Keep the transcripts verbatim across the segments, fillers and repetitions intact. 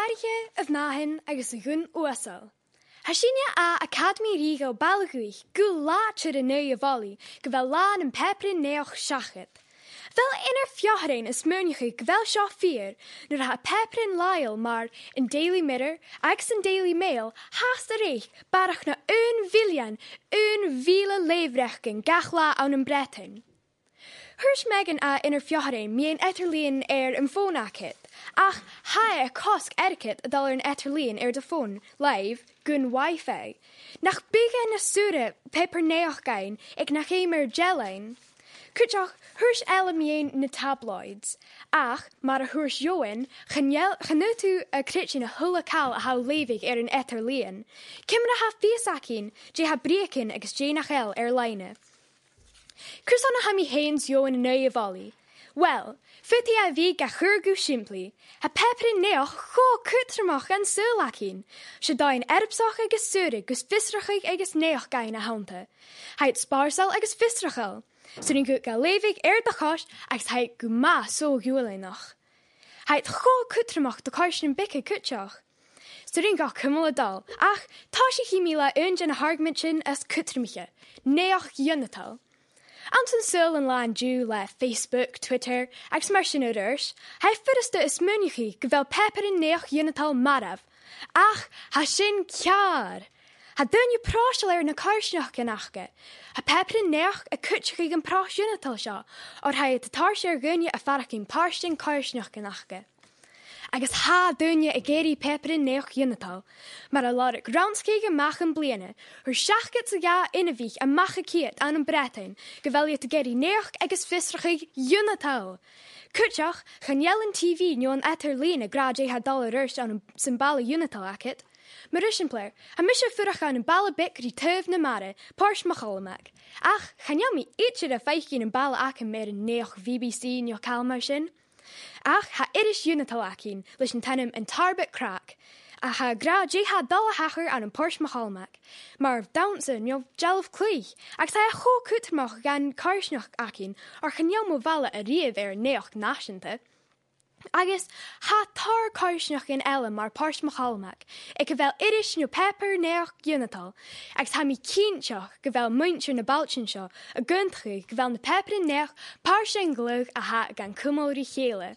Airson a' mhadainn agus a' ghlùin uasal. Tha sinne à Acadamaidh Rìoghail Bhaile Ghùth gu làidir an aghaidh a' bhalaich gu bheil Là nam Pàipear-naidheachd seachad. Bheil Inbhir Pheofharain a' smaoineachadh gu bheil seo fìor nuair a tha pàipearan làitheil mar an Daily Mirror agus an Daily Mail fhathast a' reic barrachd na aon mhillean, aon mhìle lethbhreacan gach latha ann am Breatainn. Thuirt Megan à Inbhir Pheofharain mu dheidhinn eadar-lìon air am fòn aice, ach tha e a' cosg airgead a' dol air an eadar-lìon air do fòn làimh gun Wi-Fi. Nach biodh e nas saoire pàipear-naidheachd fhaighinn aig nach fheum air dealan. Cuideachd, thuirt Ella mu dheidhinn na tabloids, ach mar a thuirt Eòghann, chan eil, chan fhaod thu a chreidsinn a h-uile càil a tha thu a' leughadh air an eadar-lìon. Ciamar a tha fios againn dè tha brèagha agus dè nach eil air-loidhne? Carson a tha mi fhìn 's Eòghann an aghaidh a' bhalaich? Uill, faodaidh e a bhith ga chur gu sìmplidh. Tha pàipearan-naidheachd cho cudromach dhan saoghal againn. 'S e daoine earbsach agus saora gus fiosrachadh agus naidheachd fhaighinn a th' annta. Tha iad spòrsail agus fiosrachail. 'S urrainn dhut ga leughadh air do chois agus tha iad gu math so-ghiullaineach. Tha iad cho cudromach do choimhearsnachdan beaga cuideachd. 'S urrainn dha cumail a' dol, ach tòisichidh mi le aon de na h-argamaidean as cudromaiche, naidheachd ionadail. Anns an t-saoghal an-diugh le Facebook, Twitter agus mar sin air adhart, tha e furasta a' smaoineachadh gu bheil pàipearan-naidheachd ionadail marbh. Ach tha sin ceàrr. Tha daoine pròiseil air na coimhearsnachdan aca. Tha pàipearan-naidheachd a' cuideachadh am pròis ionadail seo, oir tha iad a' toirt air daoine a' faireachdainn pàirt den choimhearsnachdan aca. Agus tha daoine ag iarraidh pàipearan-naidheachd ionadail. Mar a lorg rannsachadh a-mach am-bliadhna, fhuair seachdad 's a dhà inbhich a-mach à ceud ann am Breatainn gu bheil iad ag iarraidh naidheachd agus fiosrachadh ionadail. Cuideachd, chan eil an TV no an eadar-lìon ag ràdh dè tha a' dol air adhart ann am, san bhaile ionadail agad. Mar eisimpleir, tha mise a' fuireach ann am baile beag ri taobh na mara, Port MoCholmaig. Ach chan eil mi idir a' faicinn am baile agam air an naidheachd, BBC no càil mar sin. Ach tha iris ionadail againn leis an t-ainm an t-Àrb Craic, a tha ag ràdh dè tha a' dol a thachairt ann am Port MoCholmaig, mar dannsa no dealbh-chluich, agus tha e cho cudromach dhan choimhearsnachd againn, oir chan eil mo bhaile a-riamh air naidheachd nàiseanta. Agus tha tòrr choimhearsnachdan eile mar Port MoCholmaig aig a bheil iris no pàipear-naidheachd ionadail, agus tha mi cinnteach gu bheil muinntir na bailtean seo ag aontachadh gu bheil na pàipearan-naidheachd pàirt den ghleidheadh a tha gan cumail ri chèile.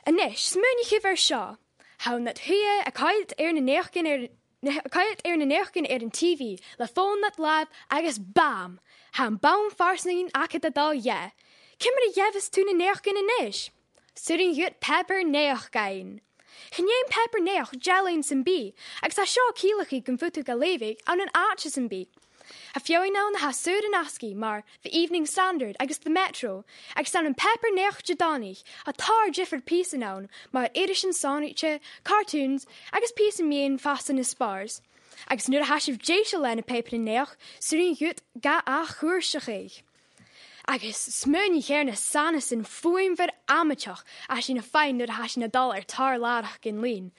A-nis, smaoinichibh air seo. Tha an t-ùine a' coimhead air na naidheachdan air, na, a' coimhead air na naidheachdan air an TV le fòn nad làimh agus bam! Tha am bonn farsaing agad a' dol dheth. Ciamar a gheibheas tu na naidheachdan a-nis? 'S urrainn dhut pàipear-naidheachd fhaighinn. Chan fheum pàipear-naidheachd dealan sam bith, agus tha seo a' ciallachadh gum faod thu ga leughadh ann an àite sam bith. Tha feadhainn ann a tha saor an-asgaidh mar The Evening Standard agus The Metro, agus ann am pàipear-naidheachd Didòmhnaich, tha tòrr diofar phìosan ann mar irisean sònraichte, cartoons agus pìosan mu dheidhinn fasan is spòrs. Agus nuair a tha sibh deiseil le na pàipearan-naidheachd, 's urrainn dhut ga ath-chùrsachadh. Agus smaoinich air na sanasan fuaimhear amaideach a tha sinn a' faighinn nuair a tha sinn a' dol air tòrr làrach-lìn.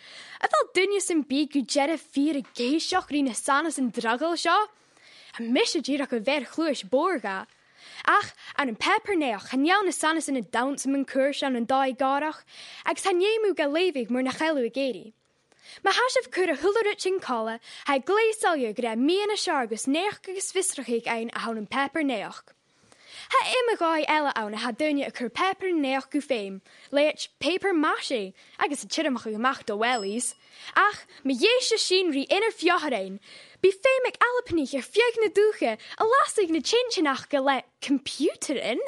A bheil duine sam bith gu dearbh fìor ag èisteachd ri na sanasan draghail seo? Tha mise dìreach a' beir chluais mhòr dha. Ach ann am pàipear-naidheachd, chan eil na sanasan a' dannsa mun cuairt ann an dòigh gòrach, agus chan fheum thu ga leughadh mura h-eil thu ag èirigh. Ma tha sibh a' cur a h-uile rud sin còmhla, tha e glè soilleir gur e miann as fheàrr gus naidheachd agus fiosrachadh fhaighinn a th' ann am pàipear-naidheachd. Tha iomadh dòigh eile ann a tha daoine a' cur pàipear-naidheachd gu feum, leithid paper mache agus a' tiormachadh a-mach do wellies. Ach ma dh'èisteas sinn ri Inbhir Pheofharain, bidh feum aig Albanaich air feadh na dùthcha a lasadh na teintean aca le computairean.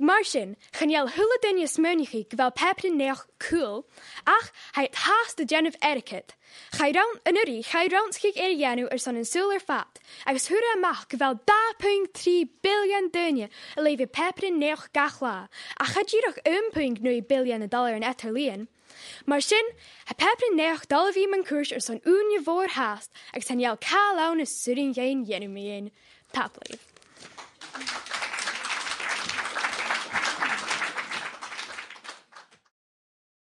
Mar sin, chan eil a h-uile duine a' smaoineachadh gu bheil pàipearan-naidheachd cool, ach tha iad fhathast a' dèanamh airgead. Chaidh rann-, an-uiridh, chaidh rannsachadh air a dhèanamh airson an saoghail air fad, agus fhuair e a-mach gu bheil dà puing trì billean duine a' leughadh pàipearan-naidheachd gach latha, ach cha dìreach aon puing naoi billean a' dol air an eadar-lìon. Mar sin, tha pàipearan-naidheachd a' dol a bhith mun cuairt airson ùine mhòr fhathast, agus chan eil càil ann as urrainn dhuinn dhèanamh mu dheidhinn. Tapadh leibh.